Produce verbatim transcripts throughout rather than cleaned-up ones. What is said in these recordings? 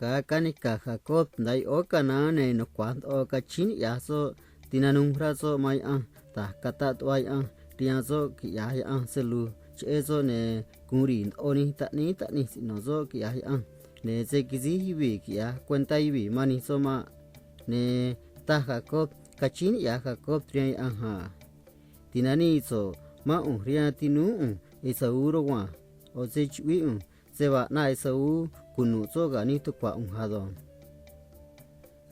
Ga̱a canica̱j Jacob nda̱a yoꞌóó Canaán, ne̱ nucua̱j ndoꞌo cachíín niꞌya̱j soꞌ tinanuj rá soꞌ man Yaꞌanj da̱j cataꞌ tuꞌva Yaꞌanj rihaan soꞌ quiꞌya̱j Yaꞌanj se lu̱j cheꞌé soꞌ, ne̱ gu̱un ri̱i̱ ndoꞌo nij taꞌníí taꞌnij siꞌno̱ soꞌ quiꞌya̱j Yaꞌanj, ne̱ se̱ quisíj yuvii̱ quiꞌya̱j cuentá yuvii̱ man nij soꞌ maꞌ. Ne̱ taj Jacob cachíín niꞌya̱j Jacob rihaan Yaꞌanj a: Ti̱nanii so̱ꞌ mán ꞌu̱nj rihaan tinúú ꞌu̱nj Esaú rugua̱nj. ꞌO̱ se chuꞌvíꞌ ꞌu̱nj se vaa ꞌnaꞌ Esaú cunu̱ꞌ soꞌ ga̱ nij tucua̱ ꞌu̱nj ado̱nj.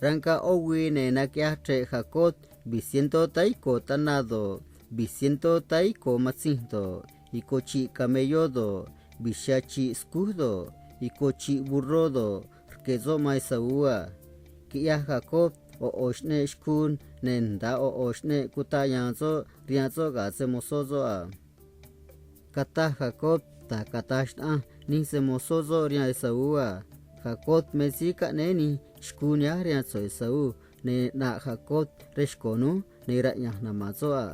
Ranꞌ ꞌó güii, ne̱ naquiꞌyaj chre̱ꞌ Jacob vi̱j cientó táá ico̱ tana do̱ꞌ, vi̱j cientó táá ico̱ matzinj do̱ꞌ, ico̱ chi̱ꞌ camelló do̱ꞌ, vi̱j xya chi̱ꞌ scúj do̱ꞌ, ico̱ chi̱ꞌ burró do̱ꞌ, rque̱ soꞌ man Esaú a. Quiꞌyaj Jacob ꞌo̱ ꞌo̱ xꞌneꞌ xcuu, ne̱ nda̱a ꞌo̱ ꞌo̱ xꞌneꞌ cutaꞌ ya̱a̱n soꞌ rihaan soꞌ ga̱ se‑mo̱zó soꞌ a. Cataj Jacob da̱j cata̱j xnaꞌanj nij se‑mo̱zó soꞌ rihaan Esaú a. Jacob me síí caꞌnéé nij xcuu nihánj rihaan so̱ꞌ Esaú, ne̱ ꞌnaꞌ Jacob rej xco̱ núj, ne̱ raꞌya̱nj na̱ma̱n soꞌ a.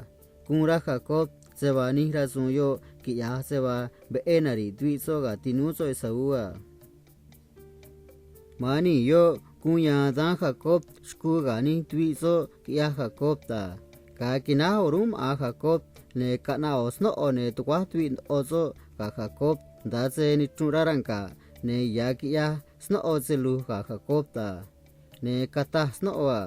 Guun rá Jacob se vaa nij rasu̱u̱n yoꞌ quiꞌya̱j se vaa veꞌé nari̱ꞌ tuviꞌ soꞌ ga̱ tinúú soꞌ Esaú a. Ma̱an nii̱ yoꞌ guun ya̱a̱n dánj Jacob xcuu ga̱ nij tuviꞌ soꞌ quiꞌyaj Jacob a. Ga̱a quináj o̱rúnꞌ maꞌa̱n Jacob, ne̱ caꞌnaꞌ ꞌo̱ snóꞌo, ne̱ tuguáj tuviꞌ ndoꞌo soꞌ ga̱ Jacob, nda̱a se nichrunꞌ rá ranga̱ꞌ, ne̱ ya̱ quiꞌyaj snóꞌo se lu̱j ga̱ Jacob a. Ne̱ cataj snóꞌo a: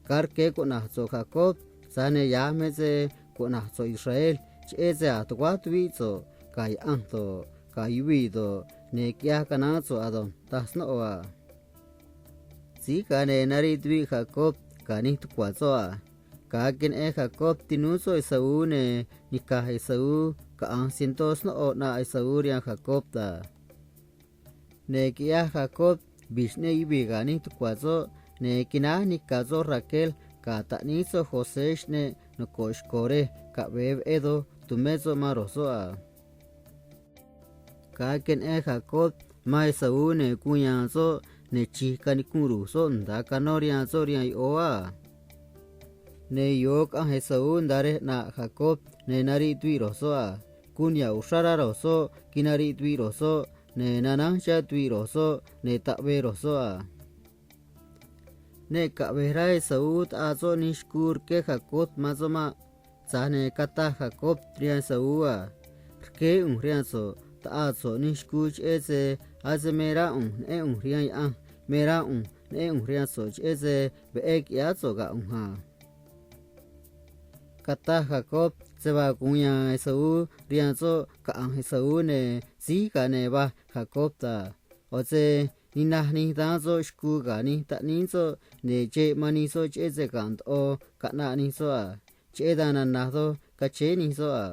Ga̱a rque̱ cuꞌna̱j so̱ꞌ Jacob, tza̱j ne̱ ya̱j me se cuꞌna̱j so̱ꞌ Israel, cheꞌé se a̱j tuguáj tuvíꞌ so̱ꞌ ga̱ Yaꞌanj do̱ꞌ, ga̱ yuvii̱ do̱ꞌ, ne̱ quiꞌyaj canaán so̱ꞌ ado̱nj, taj snóꞌo a. Síj ga̱a ne̱ nariꞌ tuviꞌ Jacob ga̱ nij tucua̱ soꞌ a. Ga̱a queneꞌen Jacob tinúú soꞌ Esaú, ne̱ nica̱j Esaú caꞌa̱nj cientó snóꞌo ꞌnaꞌ Esaú rihaan Jacob a. Ne̱ quiꞌyaj Jacob vi̱j xꞌneꞌ yuvii̱ ga̱ nij tucua̱ soꞌ, ne̱ quináj nica̱ soꞌ Raquel ga̱ taꞌníí soꞌ José xꞌneꞌ noco̱ꞌ xco̱ rej caꞌve̱e veꞌé doj tu̱mé soꞌ man ro̱j soꞌ a. Ga̱a queneꞌen Jacob man Esaú, ne̱ guun ya̱a̱n soꞌ, ne̱ chi̱j canicunꞌ ru̱j soꞌ nda̱a canó rihaan soꞌ rihaan yoꞌóó a. Ne̱ yo̱o caꞌanj Esaú nda̱a rej ꞌnaꞌ Jacob, ne̱ nariꞌ tuviꞌ ro̱j soꞌ a. Guun niha̱ꞌ uxrá rá ro̱j soꞌ quinariꞌ tuviꞌ ro̱j soꞌ, ne̱ nanánj chá tuviꞌ ro̱j soꞌ, ne̱ taꞌvee ro̱j soꞌ a. Ne caꞌve̱j rá Esaú taꞌaa soꞌ nij xcuu rqué Jacob man soꞌ maꞌ. Tza̱j ne̱ cataj Jacob rihaan Esaú a: Rqué ꞌu̱nj rihaan so̱ꞌ taꞌaa so̱ꞌ nij xcuu, cheꞌé se ase me rá ꞌu̱nj neꞌén ꞌu̱nj rihaan Yaꞌanj, me rá ꞌu̱nj neꞌén ꞌu̱nj rihaan so̱ꞌ cheꞌé se veꞌé quiꞌyáá so̱ꞌ ga̱ ꞌu̱nj a. Cataj Jacob se vaa gu̱un ya̱a̱n Esaú rihaan soꞌ caꞌa̱nj Esaú, ne̱ síj ga̱a ne̱ va̱j Jacob a. ꞌO̱ se ninaj nij dán soꞌ xcuu ga̱ nij taꞌníí soꞌ, ne̱ cheꞌ man nij soꞌ cheꞌé se ga̱nꞌ ndoꞌo caꞌnaꞌ nij soꞌ a. Cheꞌé dan nana̱j doj cachéé nij soꞌ a.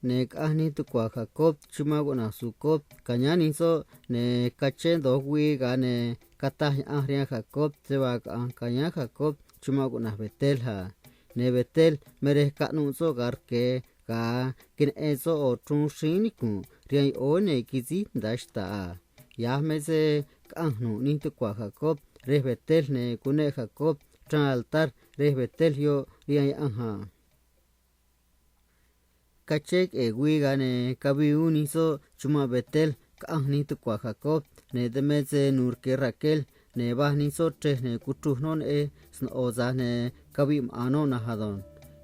Ne̱ caꞌanj nij tucua̱ Jacob chumanꞌ cuꞌna̱j Sucot ca̱yáán nij soꞌ, ne̱ cachén do̱j güii, ga̱a ne̱ cataj Yaꞌanj rihaan Jacob se vaa caꞌa̱nj ca̱yáán Jacob chumanꞌ cuꞌna̱j Betel a. Ne̱ Betel me rej caꞌnuꞌ soꞌ ga̱a rque̱ ga̱a queneꞌen soꞌ ꞌo̱ chruun xríín nicu̱nꞌ rihaan yoꞌóó, ne̱ quisíj nda̱a xta̱ꞌ a. Ya̱j me se caꞌanj nu̱ꞌ nij tucua̱ Jacob rej Betel, ne̱ cuneꞌ Jacob chraan altar rej Betel yoꞌ rihaan Yaꞌanj a. Cachén queꞌe̱e̱ güii, ga̱a ne̱ cavii uún nij soꞌ chumanꞌ Betel caꞌanj nij tucua̱ Jacob, ne̱ dan me se nu̱u̱ rque̱ Raquel, ne̱ va̱j nij soꞌ chrej, ne̱ cuchruj noꞌ neꞌej sno̱ꞌo, tza̱j ne̱ caviꞌ maꞌa̱n noꞌ na̱nj ado̱nj.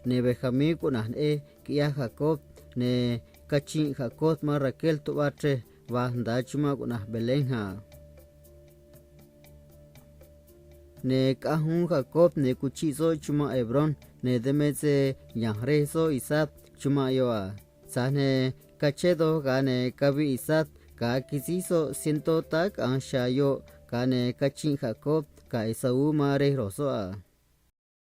Ne̱ Benjamín cuꞌna̱j neꞌej quiꞌyaj Jacob, ne̱ cachinꞌ Jacob man Raquel tuꞌva chrej va̱j nda̱a chumanꞌ cuꞌna̱j Belén a. Ne̱ caꞌanj uún Jacob, ne̱ cuchiꞌ soꞌ chumanꞌ Hebrón, ne̱ dan me se ya̱nj rej soꞌ Isaac chumanꞌ yoꞌ a. Tza̱j ne̱ cachén doj, ga̱a ne̱ caviꞌ Isaac ga̱a quisíj soꞌ cientó táá caꞌa̱nj xa̱a̱ yoꞌ, ga̱a ne̱ cachinꞌ Jacob ga̱ Esaú man rej ro̱j soꞌ a.